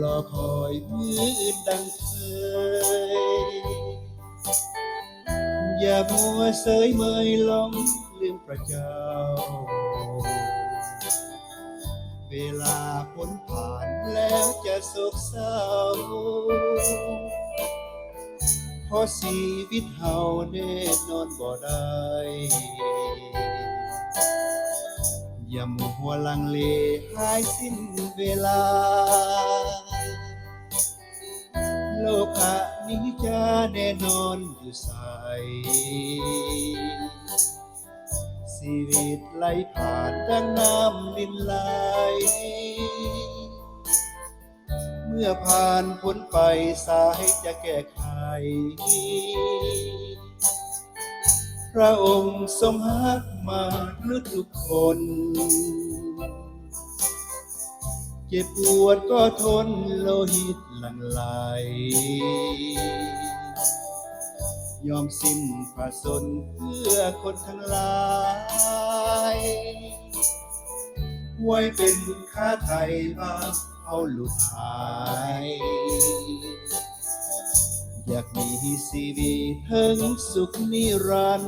ລໍຄອຍມື້ອື່ນດັ່ງເຄີຍ ຢ່າມົວເຊີຍເມີຍຫຼົງລືມພຣະເຈົ້າ ເວລາພົ້ນຜ່ານແລ້ວຈະໂສກເສົ້າ ເພາະຊີວິດເຮົາແນ່ນອນບໍ່ໄດ້ ຢ່າມົວລັງເລຫາຍສິ້ນເວລາ ໂລກະນີ້ຈະແນ່ນອນຢູ່ໃສ ຊີວິດໄຫຼຜ່ານດັ່ງນ້ຳລິນໄຫຼ ເມື່ອຜ່ານພົ້ນໄປສາຍຈະແກ້ໄຂ ພຣະອົງຊົງຮັກມະນຸດທຸກຄົນ ເຈັບປວດກໍທົນໂລຫິດຫຼັ່ງໄຫຼ ຍອມສິ້ນພຣະຊົນເພື່ອຄົນທັງຫຼາຍ ໄວ້ເປັນຄ່າໄຖ່ບາບເຮົາຫຼຸດຫາຍ ຢາກມີຊີວິດເຖິງສຸກນິລັນ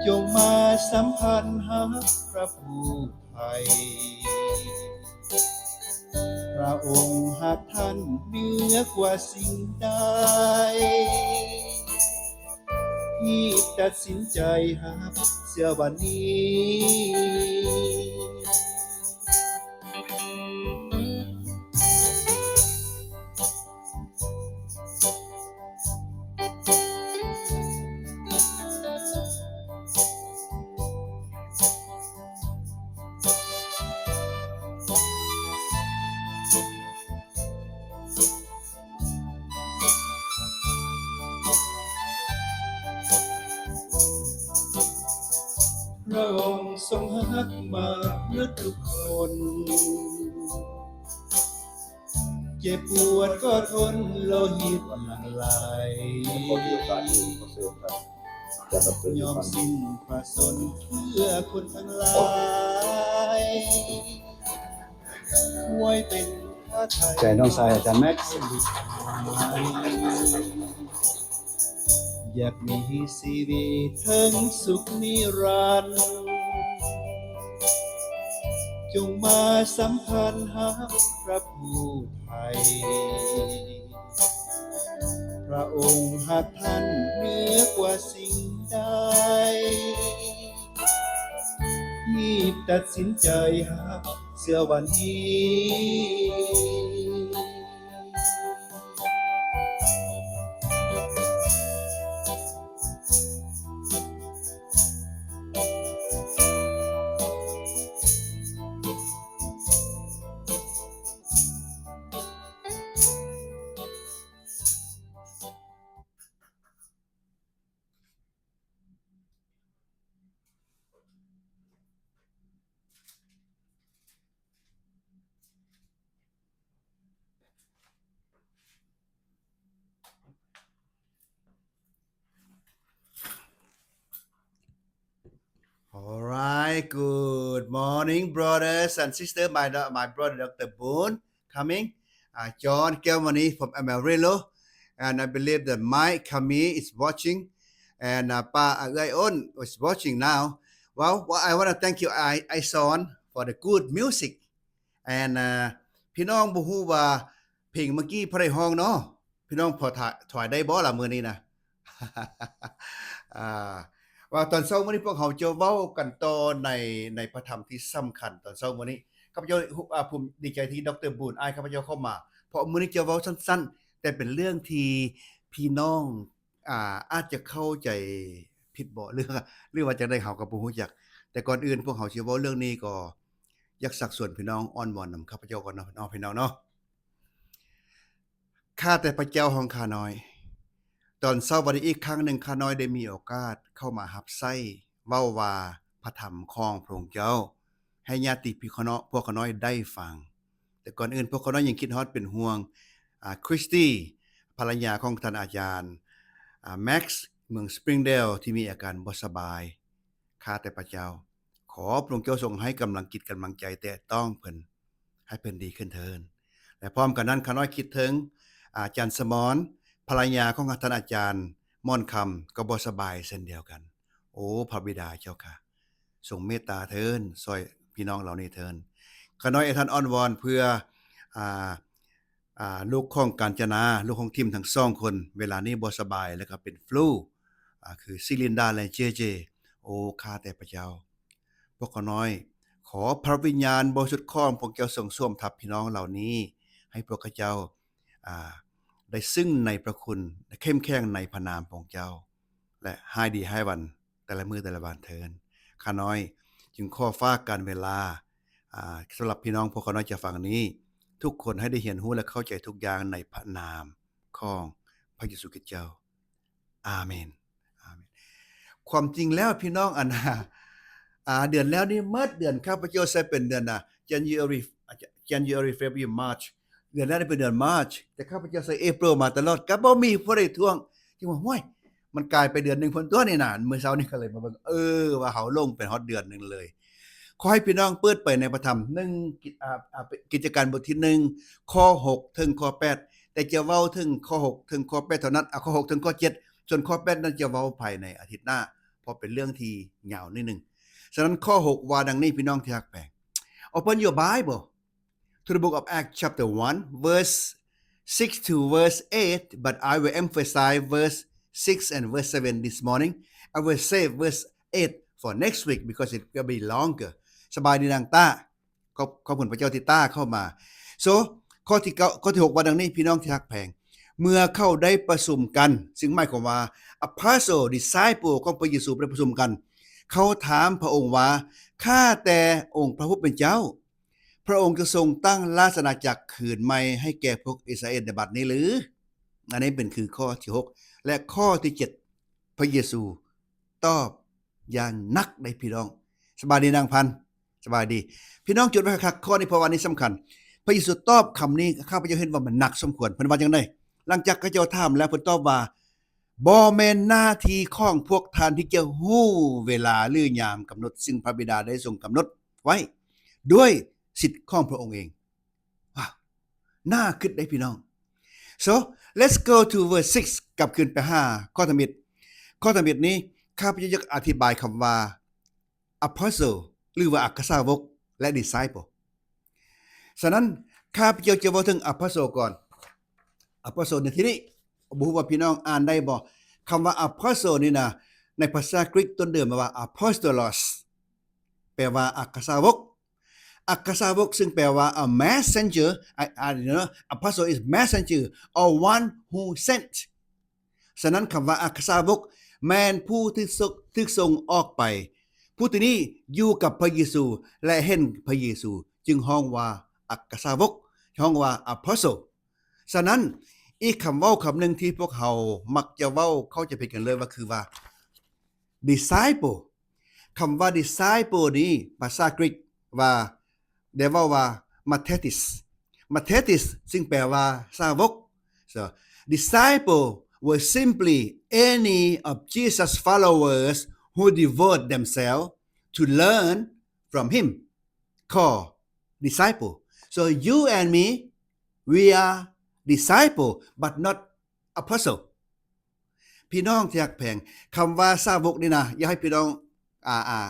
ຈົ່ງມາສຳພັນຮັກພຣະຜູ້ໄຖ່ ພຣະອົງຮັກທ່ານເໜືອກວ່າສິ່ງໃດ ຮີບຕັດສິນໃຈຮັບເສຍວັນນີ້. ພຣະອົງຊົງຮັກມາເໝິດທຸກຄົນ ເຈັບປວດກໍທົນ ໂລຫິດຫຼັ່ງໄຫຼ ຍອມສິ້ນພຣະຊົນເພື່ອຄົນທັງຫຼາຍ ໄວ້ເປັນພຣະໄຖ່ ໃຈນ້ອງຊາຍອາຈານແມັກ ຢາກມີຊີວິດເຖິງສຸກນິລັນ ຈົ່ງມາສຳພັນຮັກພຣະຜູ້ໄຖ່ ພຣະອົງຮັກທ່ານເໜືອກວ່າສິ່ງໃດ ຮີບຕັດສິນໃຈຮັກເສຍວັນນີ້. All right, good morning, brothers and sisters. My do-, my brother, Doctor Boon, coming. Uh, John Kelmani from Amarillo. And I believe that Mike Kami is watching. And, uh, ປ້າ ເອື້ອຍ ອ້ນ is watching now. Well, well, I wanna thank you, I, I son, for the good music. And, uh, ພີ່ນ້ອງບໍ່ຮູ້ວ່າເພງເມື່ອກີ້ໃຜຮ້ອງເນາະ? ພີ່ນ້ອງພໍຖາ ຖວາຍໄດ້ບໍ່ລະມື້ນີ້ນະ? ອ່າ ວ່າຕອນເຊົ້າມື້ນີ້ພວກເຮົາຈະເວົ້າກັນຕໍ່ໃນ ໃນພະທຳທີ່ສຳຄັນຕອນເຊົ້າມື້ນີ້. ຂ້າພະເຈົ້າ ອ່າ ພູມ ດີໃຈທີ່ ດຣ ບູນ ອ້າຍຂ້າພະເຈົ້າເຂົ້າມາ ເພາະມື້ນີ້ຈະເວົ້າສັ້ນໆ ແຕ່ເປັນເລື່ອງທີ່ພີ່ນ້ອງ ອ່າ ອາດຈະເຂົ້າໃຈຜິດບໍ ຫຼື ຫຼືວ່າຈັ່ງໃດເຮົາກໍບໍ່ຮູ້ຈັກ. ແຕ່ກ່ອນອື່ນພວກເຮົາຊິເວົ້າເລື່ອງນີ້ ກໍຢາກຊັກຊວນພີ່ນ້ອງ ອ້ອນວອນນຳຂ້າພະເຈົ້າກ່ອນເນາະ ພີ່ນ້ອງເນາະ. ຂ້າແຕ່ພະເຈົ້າຂອງຂ້ານ້ອຍ, ຕອນເຊົ້າວັນນີ້ອີກຄັ້ງໜຶ່ງ ຂ້ານ້ອຍໄດ້ມີໂອກາດເຂົ້າມາຮັບໃຊ້ເວົ້າວ່າພະທຳຂອງພະອົງເຈົ້າ ໃຫ້ຍາດຕິພີ່ນ້ອງ ພວກຂ້ານ້ອຍໄດ້ຟັງ. ແຕ່ກ່ອນອື່ນພວກຂ້ານ້ອຍຍັງຄິດຮອດເປັນຫ່ວງ ອ່າ ຄຣິສຕີ ພັນລະຍາຂອງທ່ານອາຈານ ອ່າ ແມັກ ເມືອງສະປຣິງເດວ ທີ່ມີອາການບໍ່ສະບາຍ. ຂ້າແຕ່ພະເຈົ້າ, ຂໍພະອົງເຈົ້າຊົງໃຫ້ກຳລັງຈິດກຳລັງໃຈແຕະຕ້ອງເພິ່ນ. ໃຫ້ເພິ່ນດີຂຶ້ນເທີ້ນ. ແລະ ພ້ອມກັນນັ້ນ ຂ້ານ້ອຍຄິດເຖິງອາຈານສະໝອນ ພັນລະຍາຂອງທ່ານອາຈານມ່ອນຄຳ ກໍບໍ່ສະບາຍເຊັ່ນດຽວກັນ. ໂອ້ ພະບິດາເຈົ້າຂ້າ ຊົງເມດຕາເທີ້ນ ຊ່ອຍພີ່ນ້ອງເຫຼົ່ານີ້ເທີ້ນ. ຂ້ານ້ອຍໃຫ້ທ່ານອ້ອນວອນເພື່ອ ອາ ອາ ລູກຂອງການຈະນາ ລູກຂອງທິມທັງສອງຄົນ ເວລານີ້ບໍ່ສະບາຍ ແລ້ວກໍເປັນຟລູ ອາ ຄືຊີລິນດາ ແລະ ເຈເຈ. ໂອ້ ຂ້າແຕ່ພະເຈົ້າ ພວກຂ້ານ້ອຍ ຂໍພະວິນຍານບໍລິສຸດຂອງພວກເຈົ້າຊົງສວມທັບພີ່ນ້ອງເຫຼົ່ານີ້ ໃຫ້ພວກເຂົາເຈົ້າ ອາ ໄດ້ຊຶ່ງໃນພະຄຸນ ແລະ ເຂັ້ມແຂງໃນພະນາມຂອງເຈົ້າ ແລະ ຫາຍດີຫາຍວັນແຕ່ລະມື້ແຕ່ລະວັນເທີ້ນ. ຂ້ານ້ອຍຈຶ່ງຂໍຝາກການເວລາ ອາ ສຳລັບພີ່ນ້ອງພວກຂ້ານ້ອຍຈະຟັງນີ້ ທຸກຄົນໃຫ້ໄດ້ຮຽນຮູ້ ແລະ ເຂົ້າໃຈທຸກຢ່າງໃນພະນາມຂອງພະເຢຊູຄຣິສເຈົ້າ. ອາເມນ ອາເມນ. ຄວາມຈິງແລ້ວພີ່ນ້ອງ ອັນ ອາ ເດືອນແລ້ວນີ້ໝົດເດືອນ ຂ້າພະເຈົ້າໃຊ້ເປັນເດືອນ ອາ January January February March ເດືອນແລ້ວນີ້ເປັນເດືອນ March ແຕ່ຂ້າພະເຈົ້າໃຊ້ April ມາຕະຫຼອດ ກໍບໍ່ມີຜູ້ໃດທ້ວງ. ຈຶ່ງວ່າ ຫ້ວຍ ມັນກາຍໄປເດືອນໜຶ່ງພຸ້ນຕົວະນີ້ນະ. ມື້ເຊົ້ານີ້ກໍເລີຍມາເບິ່ງ ເອີ ວ່າເຮົາຫຼົງໄປຮອດເດືອນໜຶ່ງເລີຍ. ຂໍໃຫ້ພີ່ນ້ອງເປີດໄປໃນພະທຳ ໜຶ່ງ ກິ ອາ ອາ ກິດຈະການບົດທີໜຶ່ງ ຂໍ້ຫົກເຖິງຂໍ້ແປດ ແຕ່ຈະເວົ້າເຖິງຂໍ້ຫົກເຖິງຂໍ້ແປດເທົ່ານັ້ນ ເອົາຂໍ້ຫົກເຖິງຂໍ້ເຈັດ ສ່ວນຂໍ້ແປດນັ້ນຈະເວົ້າພາຍໃນອາທິດໜ້າ ເພາະເປັນເລື່ອງທີ່ຍາວໜ້ອຍໜຶ່ງ. ສະນັ້ນຂໍ້ຫົກວ່າດັ່ງນີ້ ພີ່ນ້ອງທີ່ຮັກແພງ Open your Bible to the book of Acts chapter one verse six to verse eight, but I will emphasize verse six and verse seven this morning. I will save verse eight for next week because it will be longer. ສະບາຍດີນາງຕາ ຂອບ ຂອບຄຸນພະເຈົ້າທີ່ຕາເຂົ້າມາ. So ຂໍ້ທີເກົ້າ ຂໍ້ທີຫົກວ່າດັ່ງນີ້ ພີ່ນ້ອງທີ່ຮັກແພງ ເມື່ອເຂົາໄດ້ປະຊຸມກັນ ຊຶ່ງໝາຍຄວາມວ່າ apostle disciple ຂອງພະເຢຊູໄດ້ປະຊຸມກັນ ເຂົາຖາມພະອົງວ່າ ຂ້າແຕ່ອົງພະຜູ້ເປັນເຈົ້າ ພະອົງຈະຊົງຕັ້ງລາຊະອານາຈັກຄືນໃໝ່ໃຫ້ແກ່ພວກອິດສະຣາເອນໃນບັດນີ້ຫຼື? ອັນນີ້ເປັນຄືຂໍ້ທີຫົກ ແລະ ຂໍ້ທີເຈັດ ພະເຢຊູຕອບຢ່າງໜັກເດ້ພີ່ນ້ອງ. ສະບາຍດີນາງພັນ ສະບາຍດີ. ພີ່ນ້ອງຈົດໄວ້ຄັກໆ ຂໍ້ນີ້ ເພາະວ່ານີ້ສຳຄັນ. ພະເຢຊູຕອບຄຳນີ້ ຂ້າພະເຈົ້າເຫັນວ່າມັນໜັກສົມຄວນ. ເພິ່ນວ່າຈັ່ງໃດ? ຫຼັງຈາກເຂົາເຈົ້າຖາມແລ້ວ ເພິ່ນຕອບວ່າ ບໍ່ແມ່ນໜ້າທີ່ຂອງພວກທ່ານທີ່ຈະຮູ້ເວລາ ຫຼື ຍາມກຳນົດ ຊຶ່ງພະບິດາໄດ້ຊົງກຳນົດໄວ້ດ້ວຍສິດຂອງພະອົງເອງ. ວ້າວ ໜ້າຄິດເດ້ພີ່ນ້ອງ. So let's go to verse six ກັບຄືນໄປຫາຂໍ້ທຳອິດ. ຂໍ້ທຳອິດນີ້ ຂ້າພະເຈົ້າຢາກອະທິບາຍຄຳວ່າ apostle ຫຼືວ່າອັກຄະສາວົກ ແລະ disciple. ສະນັ້ນ ຂ້າພະເຈົ້າຈະເວົ້າເຖິງ apostle ກ່ອນ. apostle ໃນທີ່ນີ້ ບໍ່ຮູ້ວ່າພີ່ນ້ອງອ່ານໄດ້ບໍ່? ຄຳວ່າ apostle ນີ້ນະ ໃນພາສາກຣີກຕົ້ນເດີມວ່າ apostolos ແປວ່າອັກຄະສາວົກ. ອັກຄະສາວົກ ຊຶ່ງແປວ່າ a messenger, I, I, you know, apostle is messenger or one who sent. ສະນັ້ນ ຄຳວ່າອັກຄະສາວົກ ແມ່ນຜູ້ທີ່ ຖືກສົ່ງອອກໄປ, ຜູ້ທີ່ນີ້ຢູ່ກັບພະເຢຊູ ແລະ ເຫັນພະເຢຊູ ຈຶ່ງຮ້ອງວ່າອັກຄະສາວົກ, ຮ້ອງວ່າ apostle. ສະນັ້ນ ອີກຄຳເວົ້າຄຳໜຶ່ງທີ່ພວກເຮົາມັກຈະເວົ້າເຂົ້າໃຈຜິດກັນເລີຍວ່າ ຄືວ່າ disciple. ຄຳວ່າ disciple ນີ້ ພາສາກຣີກວ່າ ໄດ້ເວົ້າວ່າ mathetes. mathetes ຊຶ່ງແປວ່າສາວົກ. So, disciple were simply any of Jesus' followers who devote themselves to learn from him, called disciple. So, you and me, we are disciple, but not apostle. ພີ່ນ້ອງທີ່ຮັກແພງ, ຄຳວ່າສາວົກນີ້ນະ ຢາກໃຫ້ພີ່ນ້ອງ ອາ ອາ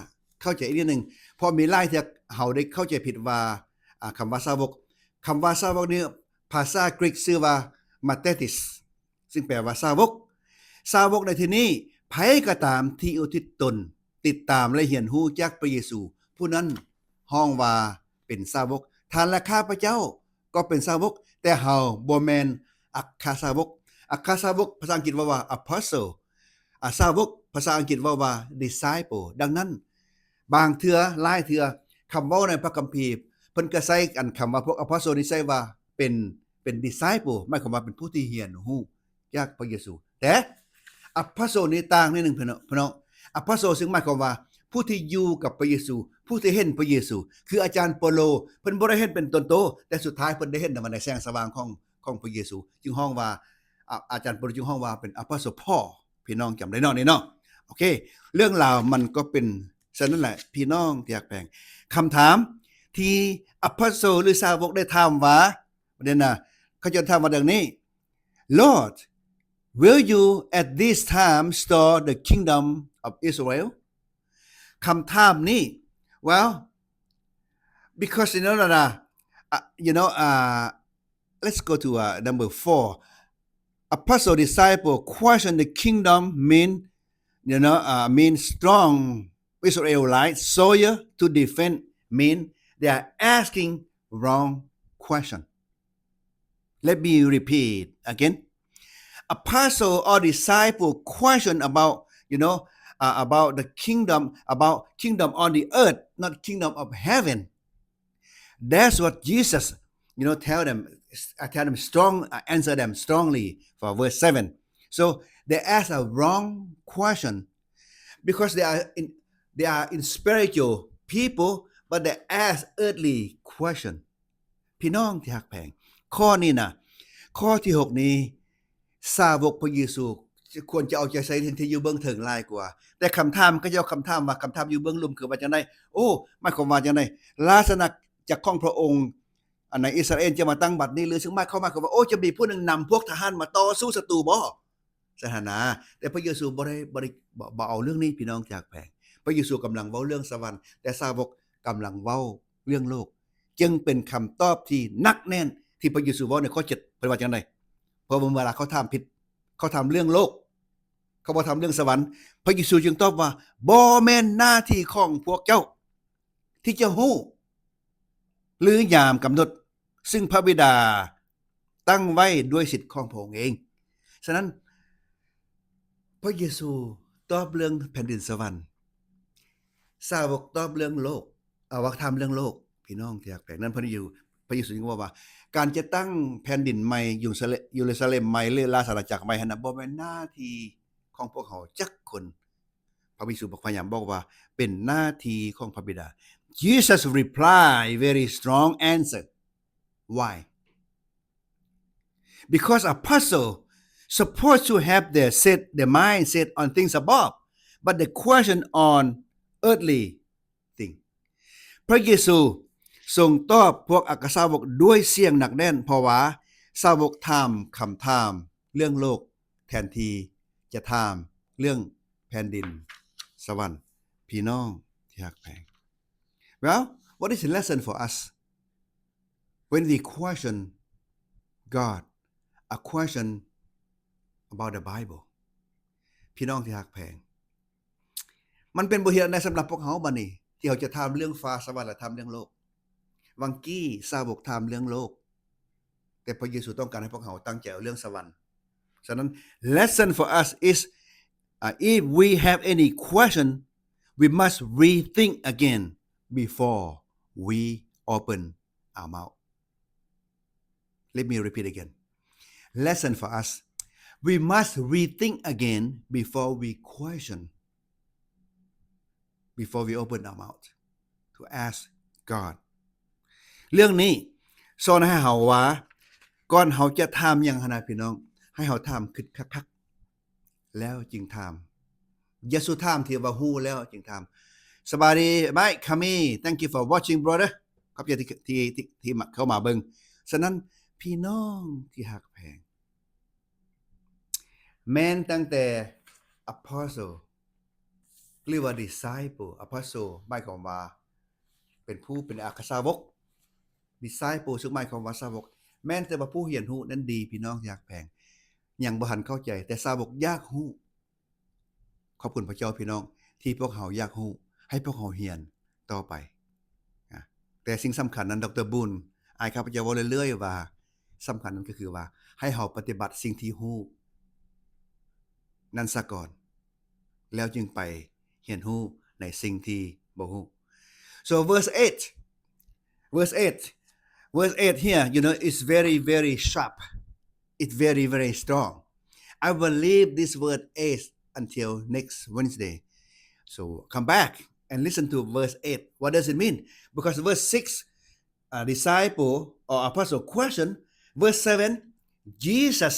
ເຂົ້າໃຈອີກນິດໜຶ່ງ, ເພາະມີຫຼາຍເທື່ອເຮົາໄດ້ເຂົ້າໃຈຜິດວ່າ ອາ ຄຳວ່າສາວົກ, ຄຳວ່າສາວົກນີ້ ພາສາກຣີກຊື່ວ່າ mathetes, ຊຶ່ງແປວ່າສາວົກ. ສາວົກໃນທີ່ນີ້ ໃຜກໍຕາມທີ່ອຸທິດຕົນ ຕິດຕາມ ແລະ ຮຽນຮູ້ຈາກພະເຢຊູ, ຜູ້ນັ້ນຮ້ອງວ່າເປັນສາວົກ. ທ່ານ ແລະ ຂ້າພະເຈົ້າ ກໍເປັນສາວົກ, ແຕ່ເຮົາບໍ່ແມ່ນອັກຄະສາວົກ. ອັກຄະສາວົກ ພາສາອັງກິດເວົ້າວ່າ apostle, ອາ ສາວົກ ພາສາອັງກິດເວົ້າວ່າ disciple. ດັ່ງນັ້ນ ບາງເທື່ອ ຫຼາຍເທື່ອ ຄຳເວົ້າໃນພະຄຳພີ ເພິ່ນກໍໃຊ້ອັນຄຳວ່າພວກ apostle ນີ້ໃຊ້ວ່າເປັນ ເປັນ disciple ໝາຍຄວາມວ່າເປັນຜູ້ທີ່ຮຽນຮູ້ຈາກພະເຢຊູ. ແຕ່ apostle ນີ້ຕ່າງໜ້ອຍໜຶ່ງ ພີ່ນ້ອງ, ພີ່ນ້ອງ. apostle ຊຶ່ງໝາຍຄວາມວ່າຜູ້ທີ່ຢູ່ກັບພະເຢຊູ, ຜູ້ທີ່ເຫັນພະເຢຊູ. ຄືອາຈານເປົາໂລ ເພິ່ນບໍ່ໄດ້ເຫັນເປັນຕົນໂຕ, ແຕ່ສຸດທ້າຍເພິ່ນໄດ້ເຫັນໃນແສງສະຫວ່າງຂອງ ຂອງພະເຢຊູ, ຈຶ່ງຮ້ອງວ່າ ອາ ອາຈານເປົາໂລຈຶ່ງຮ້ອງວ່າເປັນ apostle Paul. ພີ່ນ້ອງຈຳໄດ້ເນາະນີ້ເນາະ. ໂອເຄ ເລື່ອງລາວມັນກໍເປັນຊັ້ນນັ້ນແຫຼະ ພີ່ນ້ອງທີ່ຮັກແພງ. ຄຳຖາມ, ທີ່ apostle ຫຼືສາວົກໄດ້ຖາມວ່າ ປະເດັນນະ ເຂົາເຈົ້າຖາມວ່າດັ່ງນີ້ Lord, will you at this time restore the kingdom of Israel? ຄຳຖາມນີ້ well, because you know ລະນະ uh, you know uh, let's go to uh, number four. Apostle disciple question the kingdom mean, you know uh, mean strong Israelite soldier to defend, mean they are asking wrong question. Let me repeat again. Apostle or disciple question about, you know uh, about the kingdom, about kingdom on the earth, not kingdom of heaven. That's what Jesus, you know tell them, uh, tell them strong uh, answer them strongly for verse seven. So they ask a wrong question because they are in, they are in spiritual people, but they ask earthly question. ພີ່ນ້ອງທີ່ຮັກແພງ ຂໍ້ນີ້ນະ ຂໍ້ທີຫົກນີ້ ສາວົກພະເຢຊູຄວນຈະເອົາໃຈໃສ່ສິ່ງທີ່ຢູ່ເບື້ອງເທິງຫຼາຍກວ່າ ແຕ່ຄຳຖາມ ເຂົາເຈົ້າຄຳຖາມວ່າ ຄຳຖາມຢູ່ເບື້ອງລຸ່ມຄືວ່າຈັ່ງໃດ? ໂອ້ ໝາຍຄວາມວ່າຈັ່ງໃດ? ລາຊະອານາຈັກຂອງພະອົງ ອັນໃນອິດສະຣາເອນຈະມາຕັ້ງບັດນີ້ຫຼື? ຊຶ່ງໝາຍຄວາມ ໝາຍຄວາມວ່າ ໂອ້ ຈະມີຜູ້ໜຶ່ງນຳພວກທະຫານມາຕໍ່ສູ້ສັດຕູບໍ? ສະຖານະ ແຕ່ພະເຢຊູບໍ່ໄດ້ ບໍ່ໄດ້ ບໍ່ ບໍ່ເອົາເລື່ອງນີ້ ພີ່ນ້ອງທີ່ຮັກແພງ. ພະເຢຊູກຳລັງເວົ້າເລື່ອງສະຫວັນ ແຕ່ສາວົກກຳລັງເວົ້າເລື່ອງໂລກ ຈຶ່ງເປັນຄຳຕອບທີ່ໜັກແໜ້ນທີ່ພະເຢຊູເວົ້າໃນຂໍ້ເຈັດ ເພິ່ນວ່າຈັ່ງໃດ? ເພາະວ່າເວລາເຂົາຖາມຜິດ ເຂົາຖາມເລື່ອງໂລກ ເຂົາບໍ່ຖາມເລື່ອງສະຫວັນ. ພະເຢຊູຈຶ່ງຕອບວ່າ ບໍ່ແມ່ນໜ້າທີ່ຂອງພວກເຈົ້າ ທີ່ຈະຮູ້ ຫຼືຍາມກຳນົດ ຊຶ່ງພະບິດາຕັ້ງໄວ້ດ້ວຍສິດຂອງພະອົງເອງ. ສະນັ້ນ ພະເຢຊູຕອບເລື່ອງແຜ່ນດິນສະຫວັນ, ສາວົກຕອບເລື່ອງໂລກ, ອາ ວ່າຖາມເລື່ອງໂລກ. ພີ່ນ້ອງທີ່ຮັກແພງ, ນັ້ນພະເຢຊູ, ພະເຢຊູຈຶ່ງເວົ້າວ່າ ການຈັດຕັ້ງແຜ່ນດິນໃໝ່, ເຢຣູຊາເລັມ, ເຢຣູຊາເລັມໃໝ່ ຫຼື ລາຊະອານາຈັກໃໝ່ຫັ້ນນະ ບໍ່ແມ່ນໜ້າທີ່ຂອງພວກເຮົາຈັກຄົນ. ພະເຢຊູພະຍາຍາມບອກວ່າ ເປັນໜ້າທີ່ຂອງພະບິດາ. Jesus reply very strong answer. Why? Because apostle supposed to have their set, their mind set on things above, but the question on earthly thing. ພະເຢຊູຊົງຕອບພວກອັກຄະສາວົກດ້ວຍສຽງໜັກແໜ້ນ ເພາະວ່າສາວົກຖາມຄຳຖາມເລື່ອງໂລກ ແທນທີ່ຈະຖາມເລື່ອງແຜ່ນດິນສະຫວັນ. ພີ່ນ້ອງທີ່ຮັກແພງ, Well, what is the lesson for us when we question God, a question about the Bible? ພີ່ນ້ອງທີ່ຮັກແພງ, ມັນເປັນບົດຮຽນອັນໃດສຳລັບພວກເຮົາບັດນີ້ ທີ່ເຮົາຈະຖາມເລື່ອງຟ້າສະຫວັນ ແລະ ຖາມເລື່ອງໂລກ? ຫວ່າງກີ້ສາວົກຖາມເລື່ອງໂລກ, ແຕ່ພະເຢຊູຕ້ອງການໃຫ້ພວກເຮົາຕັ້ງໃຈເອົາເລື່ອງສະຫວັນ. ສະນັ້ນ lesson for us is, uh, if we have any question, we must rethink again before we open our mouth. Let me repeat again. Lesson for us. We must rethink again before we question, before we open our mouth to ask God. ເລື່ອງນີ້ສອນໃຫ້ເຮົາວ່າ ກ່ອນເຮົາຈະຖາມຫຍັງຫັ້ນນະ ພີ່ນ້ອງ, ໃຫ້ເຮົາຖາມຄຶດຄັກໆ ແລ້ວຈຶ່ງຖາມ. ຢ່າສູ່ຖາມທີ່ວ່າຮູ້ແລ້ວຈຶ່ງຖາມ. ສະບາຍດີ Mike Kami, thank you for watching, brother. ຂອບໃຈທີ່ ທີ່ ທີ່ ທີ່ເຂົ້າມາເບິ່ງ. ສະນັ້ນ ພີ່ນ້ອງທີ່ຮັກແພງ, ແມ່ນຕັ້ງແຕ່ apostle ຫຼືວ່າ disciple, apostle ໝາຍຄວາມວ່າເປັນຜູ້ເປັນອັກຄະສາວົກ, disciple ຊຶ່ງໝາຍຄວາມວ່າສາວົກ. ແມ່ນແຕ່ວ່າຜູ້ຮຽນຮູ້ນັ້ນດີ, ພີ່ນ້ອງທີ່ຮັກແພງ, ຍັງບໍ່ທັນເຂົ້າໃຈ, ແຕ່ສາວົກຢາກຮູ້. ຂອບຄຸນພະເຈົ້າ ພີ່ນ້ອງ ທີ່ພວກເຮົາຢາກຮູ້, ໃຫ້ພວກເຮົາຮຽນຕໍ່ໄປ. ນະ ແຕ່ສິ່ງສຳຄັນນັ້ນ ດຣ. ບຸນ ອ້າຍຂ້າພະເຈົ້າເວົ້າເລື້ອຍໆວ່າ ສຳຄັນນັ້ນກໍຄືວ່າ ໃຫ້ເຮົາປະຕິບັດສິ່ງທີ່ຮູ້ນັ້ນສາກ່ອນ ແລ້ວຈຶ່ງໄປຮຽນຮູ້ໃນສິ່ງທີ່ບໍ່ຮູ້. So verse eight, verse eight, verse eight here, you know, is very, very sharp. It's very, very strong. I will leave this word eight until next Wednesday. So come back and listen to verse eight. What does it mean? Because verse six, uh, disciple or apostle question. Verse seven, Jesus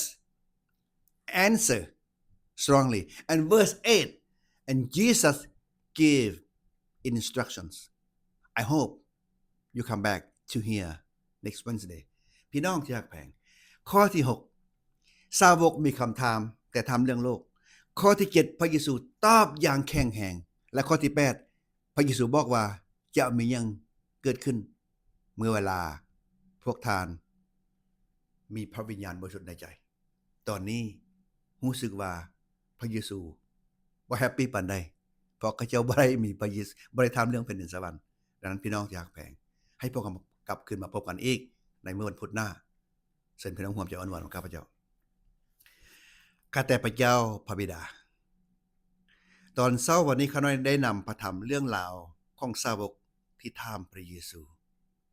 answer strongly. And verse eight, and Jesus give instructions. I hope you come back to here next Wednesday. ພີ່ນ້ອງທີ່ຮັກແພງ, ຂໍ້ທີຫົກ ສາວົກມີຄຳຖາມ, ແຕ່ຖາມເລື່ອງໂລກ. ຂໍ້ທີເຈັດ ພະເຢຊູຕອບຢ່າງແຂງແຮງ ແລະ ຂໍ້ທີແປດ ພະເຢຊູບອກວ່າ ຈະມີຫຍັງເກີດຂຶ້ນເມື່ອເວລາພວກທ່ານມີພະວິນຍານບໍລິສຸດໃນໃຈ. ຕອນນີ້ຮູ້ສຶກວ່າພະເຢຊູບໍ່ແຮບປີປານໃດ ເພາະເຂົາເຈົ້າບໍ່ໄດ້ມີພະເຢຊູ ບໍ່ໄດ້ຖາມເລື່ອງແຜ່ນດິນສະຫວັນ. ດັ່ງນັ້ນ ພີ່ນ້ອງທີ່ຮັກແພງ, ໃຫ້ພວກເຮົາກັບຄືນມາພົບກັນອີກໃນມື້ວັນພຸດໜ້າ. ເຊີນພີ່ນ້ອງຮ່ວມໃຈອ້ອນວອນນຳຂ້າພະເຈົ້າ. ຂ້າແຕ່ພະເຈົ້າພະບິດາ, ຕອນເຊົ້າວັນນີ້ຂ້ານ້ອຍໄດ້ນຳພະທຳເລື່ອງລາວຂອງສາວົກທີ່ຖາມພະເຢຊູ,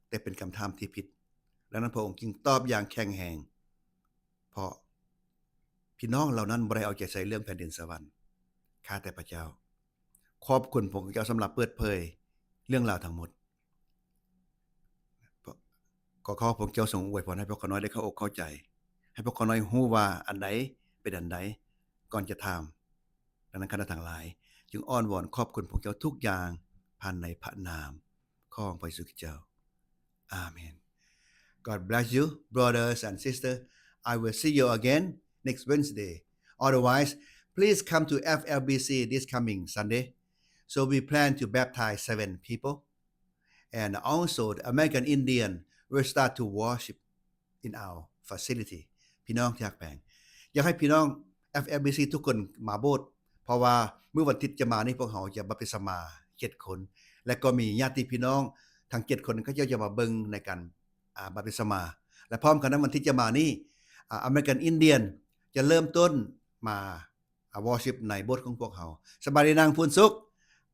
ແຕ່ເປັນຄຳຖາມທີ່ຜິດ. ດັ່ງນັ້ນ ພະອົງຈຶ່ງຕອບຢ່າງແຂງແຮງ, ເພາະພີ່ນ້ອງເຫຼົ່ານັ້ນບໍ່ໄດ້ເອົາໃຈໃສ່ເລື່ອງແຜ່ນດິນສະຫວັນ. ຂ້າແຕ່ພະເຈົ້າ, ຂອບຄຸນພະອົງເຈົ້າສຳລັບເປີດເຜີຍເລື່ອງລາວທັງໝົດ. ຂໍ ຂໍພະອົງເຈົ້າຊົງອວຍພອນໃຫ້ພວກຂ້ານ້ອຍໄດ້ເຂົ້າອົກເຂົ້າໃຈ, ໃຫ້ພວກຂ້ານ້ອຍຮູ້ວ່າອັນໃດເປັນອັນໃດ ກ່ອນຈະຖາມ. ດັ່ງນັ້ນ ຂ້ານ້ອຍທັງຫຼາຍຈຶ່ງອ້ອນວອນຂອບຄຸນພະອົງເຈົ້າທຸກຢ່າງ ຜ່ານໃນພະນາມຂອງພະເຢຊູຄຣິສເຈົ້າ. Amen. God bless you, brothers and sisters. I will see you again next Wednesday. Otherwise, please come to F L B C this coming Sunday. So we plan to baptize seven people. And also, the American Indian will start to worship in our facility. ພີ່ນ້ອງທີ່ຮັກແພງ, ຢາກໃຫ້ພີ່ນ້ອງ F L B C ທຸກຄົນມາໂບດ, ເພາະວ່າມື້ວັນທິດຈະມານີ້ ພວກເຮົາຈະບັບຕິສະມາເຈັດຄົນ ແລະ ກໍມີຍາດຕິພີ່ນ້ອງທັງເຈັດຄົນ ເຂົາເຈົ້າຈະມາເບິ່ງໃນການ ອາ ບັບຕິສະມາ. ແລະ ພ້ອມກັນໃນວັນທິດຈະມານີ້ ອາ American Indian ຈະເລີ່ມຕົ້ນມາ ອາ worship ໃນໂບດຂອງພວກເຮົາ. ສະບາຍດີນາງພູນສຸກ,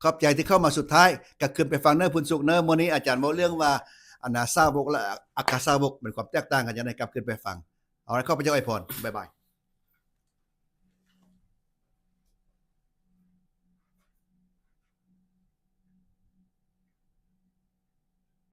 ຂອບໃຈທີ່ເຂົ້າມາສຸດທ້າຍ. ກັບຄືນໄປຟັງເນີ ພູນສຸກເນີ. ມື້ນີ້ອາຈານເວົ້າເລື່ອງວ່າ ອັນນາ ສາວົກ ແລະ ອັກຄະສາວົກ ເປັນຄວາມແຕກຕ່າງກັນຈັ່ງໃດ. ກັບຄືນໄປຟັງ. ເອົາລະ, ຂໍພະເຈົ້າອວຍພອນ. ບາຍບາຍ.